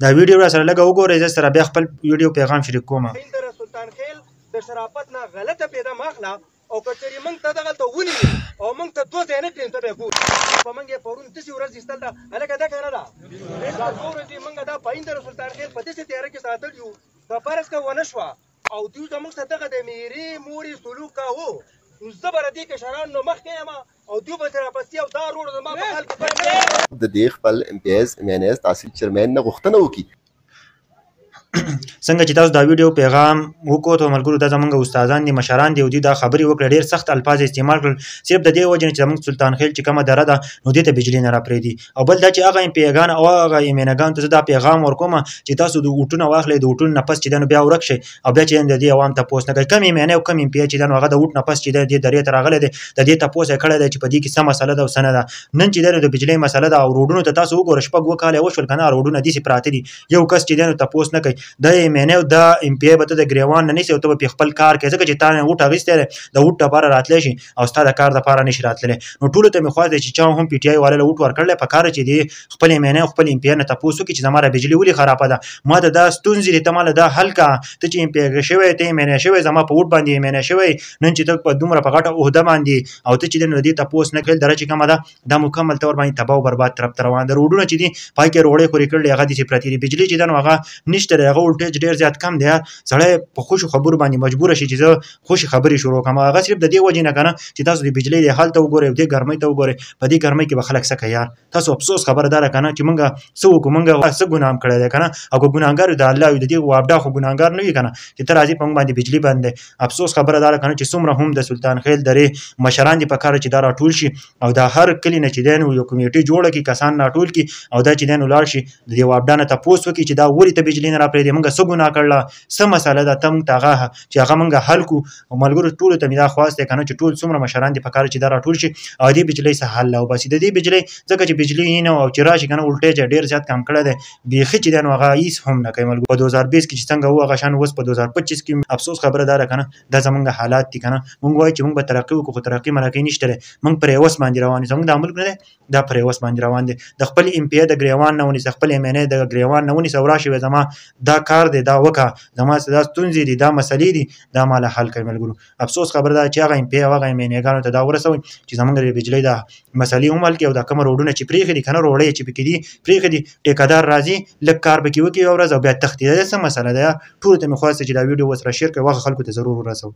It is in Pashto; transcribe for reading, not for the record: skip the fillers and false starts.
دا ویډیو را سره لږه وګورئ، زه سره بیا خپل ویډیو پیغام شریک کوم. سلطان خیل د شرافت نه غلطه پیدا ماخله، او که چېرې موږ ته دغلته ونیوي او موږ ته دوه ځای نه کړي، ته بیا ګورې. په موږ یې پرون داسې ورځ ایستل ده، هلکه دا که نه ده، دا دوه ورځې موږ دا پایندره سلطان خیل په داسې تیاره کې ساتل یو، که فرض که ونه شوه او دوی زموږ سره دغه د میرې مورې سلوک کاوه، نو زه به د دې کشرانو نه مخکې یم او دوی به ترې راپسې، او دا روډ زما په خیال کې د دې خپل ایم پي ایز، ایم این ایز، تحصیل چیئرمین نه غوښتنه وکړي. څنګه چې تاسو دا ویډیو پیغام وکوت ملګرو، دا زمونږ استادان دي، مشران دي، او دوی دا خبرې وکړې، ډېر سخت الفاظ استعمال کړل، صرف د دې وجې نه چې زمونږ سلطان خیل چې کومه دره ده نو دې ته بجلي نه راپرېږدي. او بل دا چې هغه ایم پي ګان او هغه ایم این ګان ته زه دا پیغام ورکوم چې تاسو د ووټونه واخلئ، د ووټونو نه پس چې ده نو بیا ورک شئ، او بیا چې د دې عوام تپوس نه کوي. کم ایم این او کم ایم پي چې ده نو هغه د ووټ نه پس چې ده دې درې ته راغلی دی، د دې تپوس یې کړی دی چې په دې کې څه مسله ده او څه نه ده. نن چې ده نو د بجلۍ مسله ده او روډونو ته تاسو وګورئ، شپږ اووه کاله یې وشول که نه، روډونه داسې پراته دي، یو کس چې ده نو تپوس نه کوي. دا ایم این او دا ایم پي به ته د ګریوان نه نیسې او ته به پرې خپل کار کوې، ځکه چې تا نه ووټ اخیستی دی، د ووټ دپاره راتلی شي او ستا د کار دپاره نشي راتللی. نو ټولو ته مې خواست دی چې چا هم پي ټي آی والا له ووټ ورکړلی، په کار چې دی خپل ایم این او خپل ایم پي نه تپوس وکړي چې زما را بجلي ولې خرابه ده، ما ته دا ستونزې دي، ته ما له دا حل کړه، ته چې ایم پي شوی، ته ایم این شوی، زما په ووټ باندې ایم این شوی، نن چې ته په دومره په غټه عهده باندې او ته چې دی نو د دې تپوس نه کړې، دره چې کومه ده دا مکمل طور باندې تباه او برباد طرف ته روان ده. روډونه چې دي پای کې روړې خورې کړلې، هغه داسې پرتې دي، بجلي چې ده نو هغه نشته دی، هغه ولټیج ډېر زیات کم دی. سړی په خوشو خبرو باندې مجبور شي چې زه خوشې خبرې شروع کړم، هغه صرف د دې وجې نه که نه چې تاسو د بجلۍ د حال ته وګورئ او دې ګرمۍ ته وګورئ، په دې ګرمۍ کې به خلک څه کوي یار. تاسو افسوس خبره دا ده که نه چې مونږ څه وکړو، مونږ څه ګناه هم کړی دی که نه، او که ګناهګار یو د الله یو، د دې واپډا خو ګناهګار نه وي که نه چې ته راځې په مونږ باندې بجلي باندې. افسوس خبره دا ده که نه چې څومره هم د سلطان خیل درې مشران دي په کار چې دا راټول شي او دا هر کلي نه چې دی نو یو کمیټې جوړه کړي، کسان راټول کړي او دا چې دی نو لاړ شي د دې واپډا نه تپوس وکړي چې دا ولې ته بجلي نه راپرېږدې، مونږ څه ګناه کړله، څه مسله ده، ته مونږ ته هغه چې هغه مونږ حل کړو. او ملګرو ټولو ته مې دا خواست دی که نه چې ټول څومره مشران دي په کار چې دا راټول شي او دې بجلۍ څخه حل راوباسي. د دې بجلۍ ځکه چې بجلي یې نه او چې راشي که نه ولټیج یې ډېر زیات کم کړی دی، بیخي چې دی نو هغه هیڅ هم نه کوي. ملګرو په 2020 کې چې څنګه وو هغه شان اوس په 2025 کې افسوس خبره دا ده که نه دا زمونږ حالات دي که نه. مونږ وایو چې مونږ به ترقي وکړو، خو ترقي مرقي نشته دی، مونږ پر یوس باندې روان یو، زمونږ دا ملک نه دی دا پر یوس باندې روان دی. د خپل ایم پي د ګریوان نه ونیسه، خپل ایم این د ګریوان نه ونیسه، او راشي وایي زما دا کار دی، دا وکړه، زما څه دا ستونزې دي، دا مسلې دي، دا ما له حل کوي. ملګرو افسوس خبره ده چې هغه ایم پي او هغه ایم این ګانو ته دا ورسوئ چې زمونږ د بجلۍ دا مسلې هم حل کړي او دا کوم روډونه چې پرېښي دي که نه، روړې چې پکې دي پرېښي دي، ټیکهدار راځي لږ کار پکې وکړي یوه ورځ او بیا تښتي. دا څه مسله ده؟ ټولو ته مې خواست چې دا ویډیو ورسره شیر کړئ او هغه خلکو ته ضرور ورسوئ.